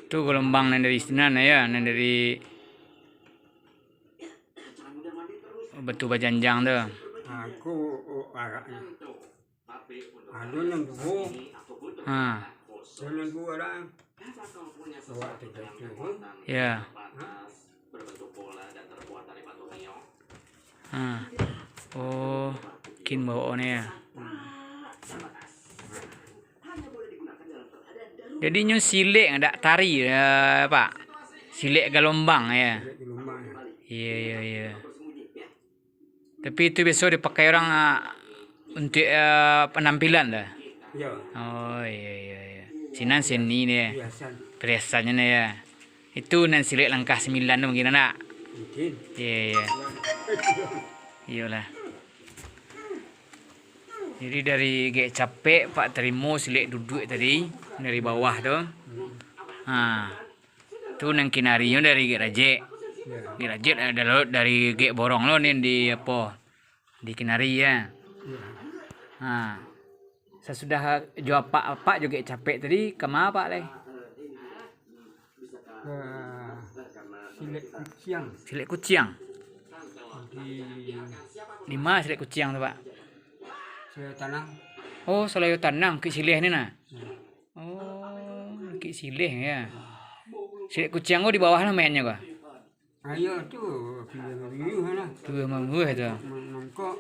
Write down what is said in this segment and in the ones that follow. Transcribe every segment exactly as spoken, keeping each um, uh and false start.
Tu galombang nan dari sinan, yo, nan dari Batu Bajanjang tu. Aku, oh, araknyo. Ado nan duo. Ha. Ado nan duo arak. Awak tu jatuh, hmm? Ya. Ha? Ha. Oh, kin bawa ni ya. Jadi nyo silek dak tari, ya, Pak? Silek galombang, ya. Silek galombang, ya. Iya, iya, iya. Tapi itu biaso dipakai urang, ah, untuak, ah, panampilan dah. Iya. Oh, iya, iya, iya. Sinan seni ni, ya. Perhiasan. Perhiasannyo ni, ya. Itu nan silek langkah sambilan tu mungkin, ndak? Mungkin. Iya, iya. Iyolah. Jadi dari gek capek, Pak tarimo silek duduak tadi, dari bawah tu. Hmm. Ha. Tu nan kinarinyo dari gek rajek. Ya. Gek rajek adalah dari gek borong lo ni di apo? Di kinari, ya. Ya. Ha. Sasudah jo apak-apak jo gek capek tadi, kama apak lai? Ka silek kuciang. Silek kuciang? Di ma silek kuciang tu, Pak? Salayo tanang. Oh, salayo tanang, Bukik Sileh ni nah. Hmm. Oh, Bukik Sileh, ya. Silek kuciang ko di bawah lah mainnyo ko? Ayo tu, piluah mamuah lah. Piluah mamuah tu. Ma-, mangkok.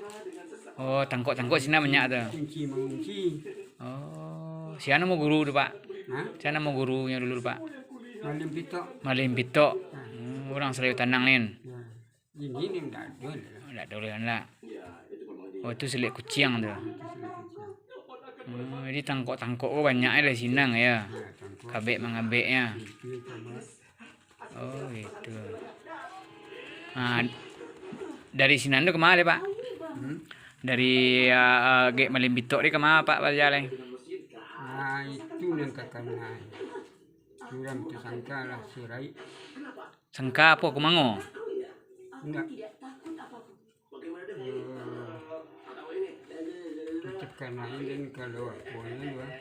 Oh, tangkok-tangkok sinan banyak tu. Kunci mangunci. Oh, sia namo guru tu, Pak? Ha? Sia namo gurunyo dulu tu, Pak? Malin Pitok. Malin Pitok. Ha. Hmm, urang salayo tanang ni. Ya. Ini ni ndak ado lah. Ndak ado lah. Oh, tu silek kuciang tu. Itu silek kuciang. Hmm, jadi tangkok-tangkok ko banyak dari sinan, ya. Ya, tangkok. Kabek mangabek, ya. Itu sama. Oh, gitu. Ah, dari sinan tu kama lai, Pak? Hmm? Dari, ah, ah, gek Malin Pitok ni kama, Pak, bajalan? Ah, itu nan takana. Suram tasangka lah sirait. Sangka apo, kumango? Indak. Eh, takana den kalau apo ni lah.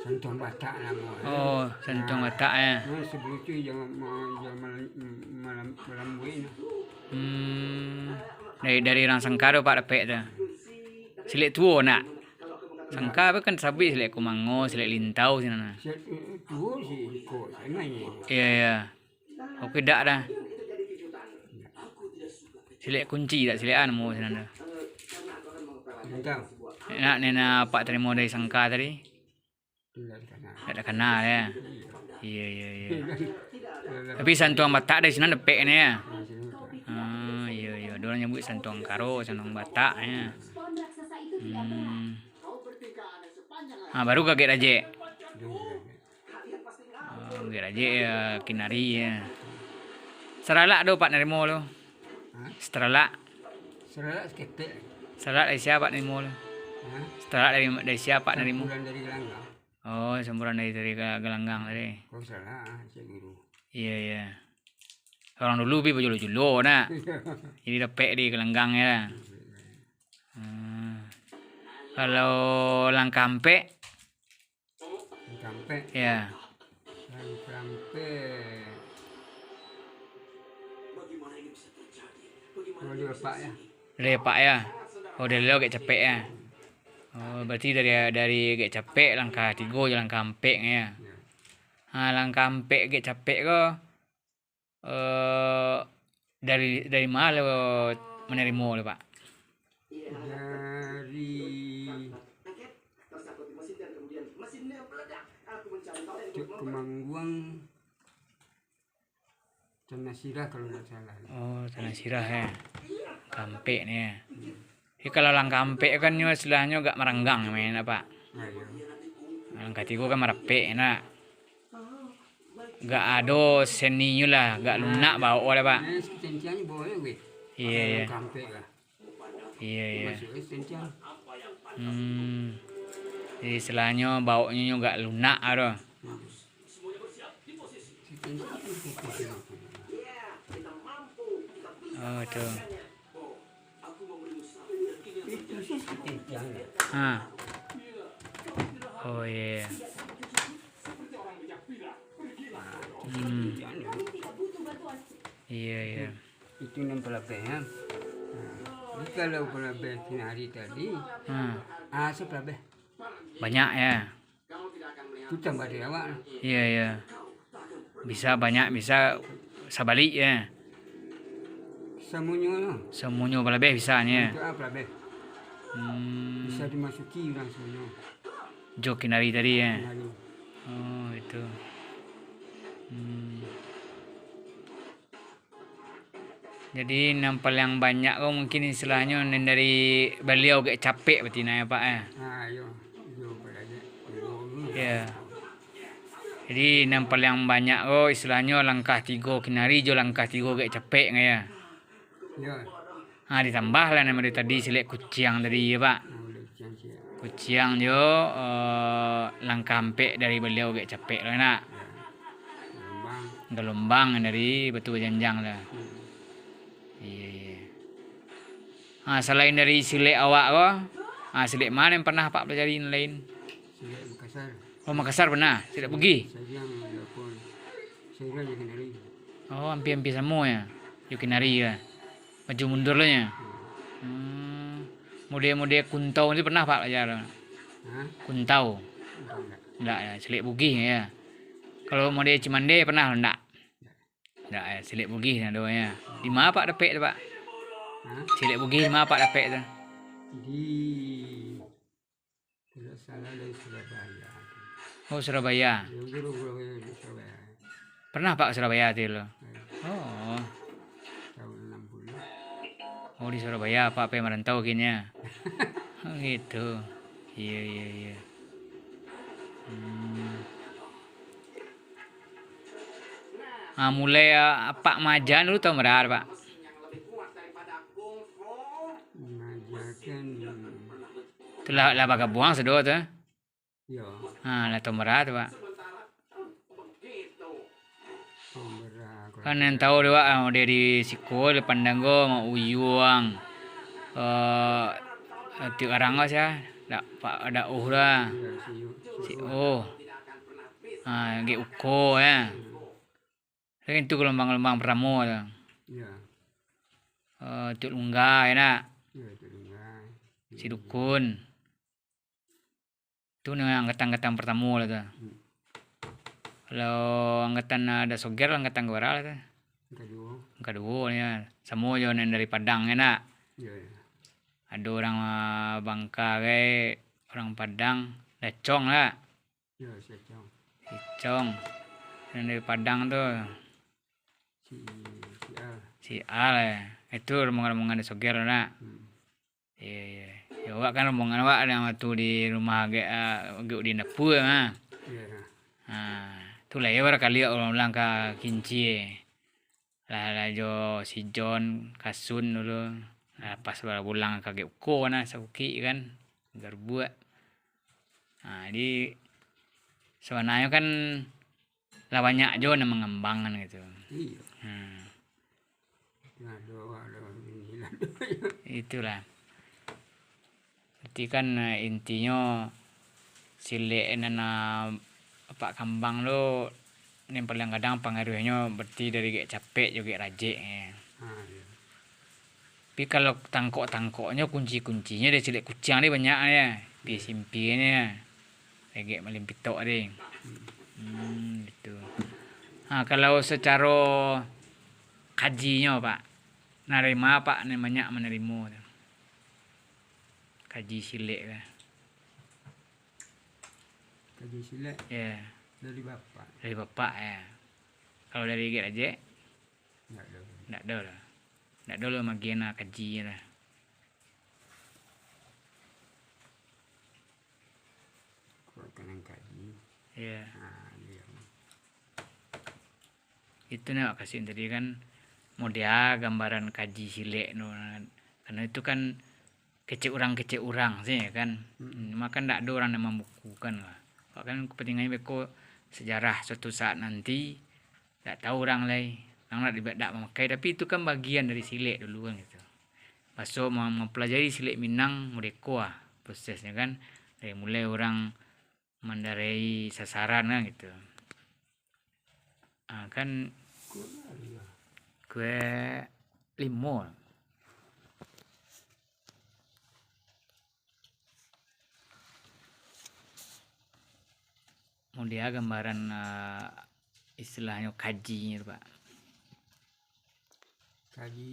Santuang Batak namo. Oh, Santuang Batak, ya. Nah, sebelum tu yang ma-, yang malam, malam, malam buin. Hmm. Dari, dari urang Sangka tu, Pak, dapek tu. Silek tuo, nak? Sangka apa kan sabuik silek kumango, silek lintau sinan nah. Silek, eh, tuo si iko, sanai. Iya, iya. Oke, dak dah. Silek kunci dak, silek anu sinan dah. Entah. Nak nena apak tarimo dari Sangka tadi? Dak takana. Dak takana, ya. Iya, iya, iya. Tapi Santuang Batak dari sinan dapek ni, ya. Ah, iya, iya. Ada orang nyebut Santuang Karo, Santuang Batak, ya. Hmm. Ah, baru ka gek rajek. Oh, gek rajek ya, kinari ya. Saralak do, Pak, narimo lo? Hah? Saralak. Saralak saketek. Saralak dari sia, Pak, narimo lo? Hah? Saralak dari, dari sia, Pak, narimo? Sampuran dari Galanggang. Oh, sampuran dari, dari Ga-, Galanggang tadi. Kok salah, ah, Cik Guru. Iya, iya. Orang dulu pi bajulo-julo, nak. Jadi dapek di Galanggang ya. Hmm. Kalau langkah ampek? Langkah ampek? Ya. Langkah ampek. Kalau di Bapak ya. Dari apak ya? Oh, dari lo agak capek ya? Oh, berarti dari, dari agak capek langkah tigo je langkah ampek ya? Ya. Ha, langkah ampek agak capek ko, eh, dari, dari ma lo manarimo lo, Pak? Dari Cuk Kemangguang. Tanah Sirah kalau ndak salah. Oh, Tanah Sirah, ya. Kampek ni, ya. Jadi kalau langkah ampek kan nyo istilahnyo agak maranggang main, Pak. Ah, iya. Langkah tigo kan marapek, nak. Agak ado seninyo lah, agak lunak baok lah, Pak. Nah, sekencangnya baoknya, weh. Iya, iya. Langkah ampek lah. Iya, iya. Masuk es kencang. Hmm. Jadi, istilahnyo, baoknyo nyo agak lunak ado. Oh, tu. Ha. Oh, iya, iya. Hmm. Iya, iya. Itu nan palabeh, ya. Nah, kalau palabeh kinari tadi, ha, ah, sapalabeh. Banyak, ya. Tu tambah dari awak lah. Iya, iya. Bisa banyak, bisa sabalik, ya. Samunyo lah. Samunyo palabeh bisa, ya. Untuk apa palabeh? Hmm. Bisa dimasuki urang samunyo. Jo kinari tadi, ya. Kinari. Oh, itu. Hmm. Jadi, nan paliang banyak ko mungkin istilahnyo nan dari baliau agak capek batinai, Pak, eh? Ah, iyo. Iyo, Pak, agak. Iyo. Jadi, nan paliang banyak ko istilahnyo langkah tigo kinari jo langkah tigo agak capek, nggak ya? Iyo. Ha, ditambah lah nan dari tadi silek kuciang tadi, ya, Pak? Ah, udah kuciang siap. Kuciang jo, eh, langkah ampek dari baliau agak capek lah, nak? Ya. Galombang. Galombang dari batu bajanjang tu. Hmm. Iya, iya. Ha, salain dari silek awak ko, ha, silek ma nan pernah Pak pelajari nan lain? Silek Makassar. Oh, Makassar pernah? Silek Bugih? Sairang, walaupun Sairang jo kinari. Oh, ampia-ampia samo ya? Jo kinari ya? Maju mundur lah ya? Hmm. Hmm. Model-model kuntau tu pernah Pak belajar? Ha? Kuntau? Kuntau ndak. Ndak ya, silek Bugih ya. Kalau model Cimande pernah ndak? Ndak. Ndak ya, silek Bugih nado ya. Di ma Pak dapek tu, Pak? Ha? Silek Bugih di ma Pak dapek tu? Di Kalau salah dari Surabaya. Oh, Surabaya. Ya, guru-guru di Surabaya. Pernah Pak ke Surabaya tu lo? Eh. Oh. Tahun enam puluh. Oh, di Surabaya Pak pai marantau kini. Oh, gitu. Iya, iya, iya. Hmm. Ah, mulai, ah, Pak maja dulu tahun bara, Pak? Maja kan. Tu lah, lah bagabuang sado tu. Iyo. Ha, lah tahun bara tu, Pak? Tahun bara, kurang. Kan nan tahu dek awak, ah, dari siko, dari Padang ko, Mak Uyuang, eh, Tiok Arang ko sia, dak, Pak, dak uh dah. Iyo, si Yu-, si Si Yu. Oh. Ha, Gek Uko, ya. Hmm. Kan itu gelombang-gelombang pertamo tu. Iyo. Eh, Tiok Lungga, ya nak? Iyo, Tiok Lungga. Si Dukun. Tu nan angkatan-angkatan pertamo lah tu. Hmm. Kalau angkatan, ah, Da Soger, angkatan kabara lah tu? Angkatan kaduo. Angkatan kaduo nyo. Samo jo nan dari Padang, ya nak? Iyo, iyo. Ado urang, ah, Bangka gai, urang Padang, Da Cong lah. Iyo, si Cong. Si Cong. Nan dari Padang tu. Si, si Al. Si Al, ya. Itu rombongan-rombongan Da Soger lah nak? Hmm. Iya, iya. Ya, awak kan rombongan awak nan waktu di rumah agak, ah, agak di dapur, ha. Iya. Ha, tu lah ya, barakali awak ulang-ulang ka Kinci. Lah, lah jo si Jon, Kasun dulu. Lah, pas baru pulang ka Gek Uko nah, Sabukik kan. Garbuak. Ha, jadi, sabananyo kan lah banyak jo nan mangambangkan gitu. Iya. Hmm. Nah, doa, doa, inilah doa. Itulah. Berarti kan, eh, intinyo silek nan, eh, apak kambang tu, nan paling kadang pangaruahnyo berarti dari gek capek jo gek rajek, eh. Ha, iya. Tapi kalau tangkok-tangkoknyo, kunci-kuncinyo dari silek kuciang ni banyak ni, ya. Pi simpinyo, ya. Regek malim pitok tadi. Hmm, gitu. Ha, kalau sacaro kajinyo, Pak, narima, Pak, nan banyak manarimo tu? Kaji silek tu. Kaji silek? Ya. Dari bapak. Dari bapak, ya. Kalau dari gek rajek? Ndak ado. Ndak ado lah. Ndak ado lah magian lah kaji lah. Kok kanang kaji? Iya. Ah, iya. Itu nak kasih tadi kan model gambaran kaji silek tu. Karena itu kan kecek urang, kecek urang sih, ya kan. Mm-mm. Cuma kan ndak ado urang nan mambukukan lah. Awak kan kepentingannya beko sejarah suatu saat nanti, ndak tahu urang lai. Urang ndak diba-, ndak mamakai, tapi itu kan bagian dari silek dulu kan gitu. Baso ma-, mampalajari silek Minang, mudeko ah prosesnyo kan. Dari mulai urang mandarai sasaran kan gitu. Ah, kan kue limo. Mudia gambaran, ah, istilahnyo kaji tu, Pak. Kaji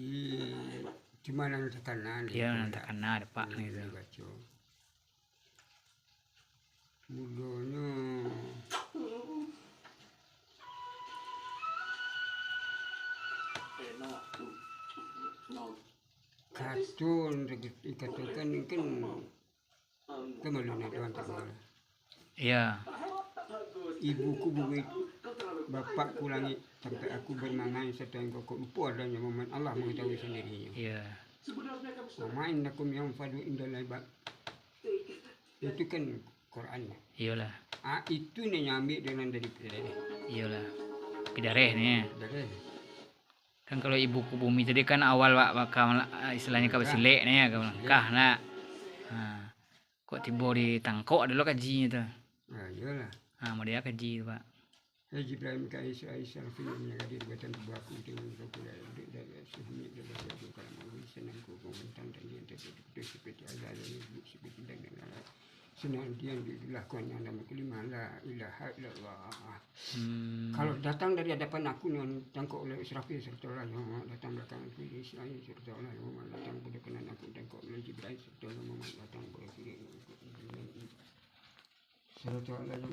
cuma nan takana. Iyo, nan takana, Pak, hmm, gitu. Dibaco. Mulonyo kato nan dikatokan kan, kan malu nak doan tak malu. Iya. Ibuku bumi, bapakku langik, sampai aku bermangai satu yang kau lupa adanya momen Allah mengetahui sendirinya. Iya. Wa ma indakum yanfadu indal ibad. Itu kan Quran. Iyolah. Ah, itu nan ambiak dalam dari pidareh. Iyolah. Pidareh ni. Pidareh. Kan kalau ibuku bumi tadi kan awal wak, wak ka mala-, istilahnyo ka basilek ni, ka malangkah nak. Ha. Kok tibo di tangkok dulu kajinyo tu. Ah, iyolah. Ha, model kaji tu, Pak. Hai Jibril, Mikail, Israil, Israfil, yang hadir buatan tubuh aku, dengan kau pula yang duduk dari atas bumi, dari atas aku, kalau mau senang ku, kau mentang dan dia terputus seperti azal, yang hidup seperti dan yang lain. Senang dia duduklah kau yang nama kelima, la ilaha illallah. Hmm. Kalau datang dari hadapan aku, nan tangkok oleh Israfil, serta Allah yang datang belakang aku, Israil, serta Allah yang datang pada kanan aku, tangkok oleh Jibril, serta Allah yang datang pada kiri aku. Serta Allah yang